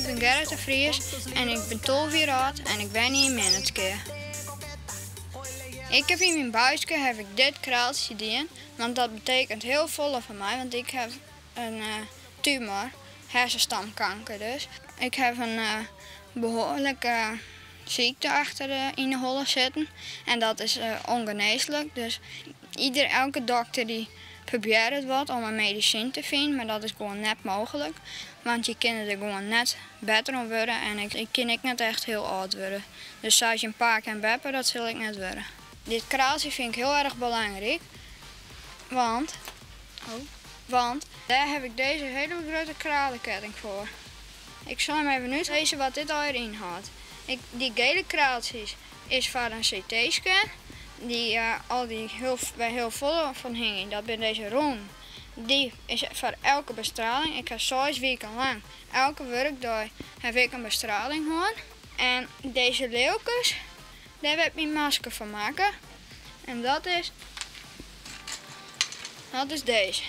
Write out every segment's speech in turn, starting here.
Ik bin Gerrit de Vries en ik bin 12 jier âld en ik wenje yn Minnertsgea. Ik haw yn myn buiske haw ik dit kraaltsje dien, want dat betekent hiel folle foar my, want ik haw in tumor, hersenstamkanker dus. Ik haw in behoarlike sykte achter yn 'e holle sitten en dat is ûngenêslik. Dus ieder, elke dokter dy probearret wat om in medisyn te finen, mar dat is gewoan net mooglik. Want je kinne der gewoan net better oan wurde en ik kin ek net echt hiel âld wurde. Dus sa as jim pake en beppe, dat sil ik net wurde. Dit kraaltsje fyn ik hiel erch belangryk, want, oh, want dêr haw ik dizze hiele grutte kraleketting foar. Ik sil him even útlizze wat dit allegear ynhâldt. Dy gele kraaltsjes is foar in CT-scan, dy al dy hiel, wêr hiel folle fan hingje, dat binne dizze rûnen. Dy is foar elke bestraling. Ik ha seis wiken lang elke wurkdei haw ik in bestraling hân. En dizze leeuwkes, dêr wurdt myn masker fan makke. En dat is, dat is dizze.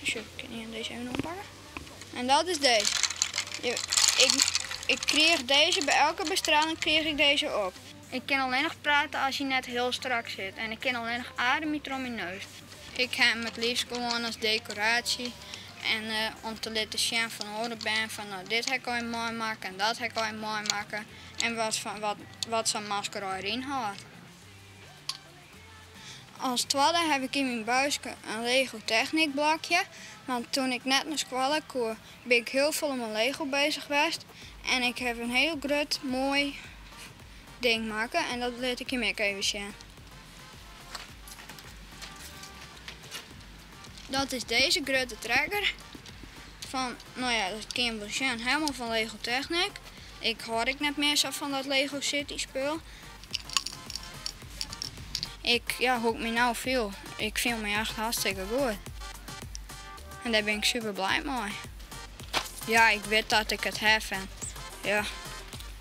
Sjoch, kin ien dizze even oanpakke? En dat is dizze. Ik, ik kriich dizze, by elke bestraling kriich ik dizze op. Ik kin allinnich prate as hy net hiel strak sit. En ik kin allinnich ademje troch myn neus. Ik ha him it liefst gewoan as dekoraasje. En om te litten sjen fan oare bern fan no dit ha ik al meimakke en dat ha ik al meimakke. En wat, wat, wat sa'n masker al ynhâldt. As twadde haw ik yn myn buiske in Lego Technic blokje. Want toen ik net nei skoalle koe, bin ik hiel folle mei Lego bezich west. En ik haw in hiel grut, moai ding makke en dat lit ik jim ek even sjen. Dat is dizze grutte trekker. Fan, no ja, dat kin je wol sjen, helemaal fan Lego Technic. Ik hâld ek net mear sa fan dat Lego City spul. Ik, ja, hoe ik my no fiel, ik fiel my echt hartstikke goed. En dêr bin ik super blij mei. Ja, ik wit dat ik it haw en ja,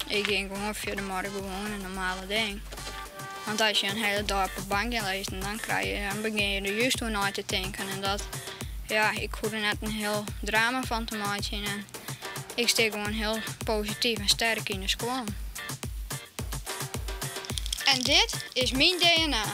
ik gean gewoan fierder mei de gewoane normale ding. Want as je in hiele dei op de bank gean lizzen, dan krij je, dan begjin je der juist oer nei te tinken. En dat, ja, ik hoech der net in hiel drama fan te meitsjen. En ik stean gewoan hiel posityf en sterk yn de skuon. En dit is myn DNA.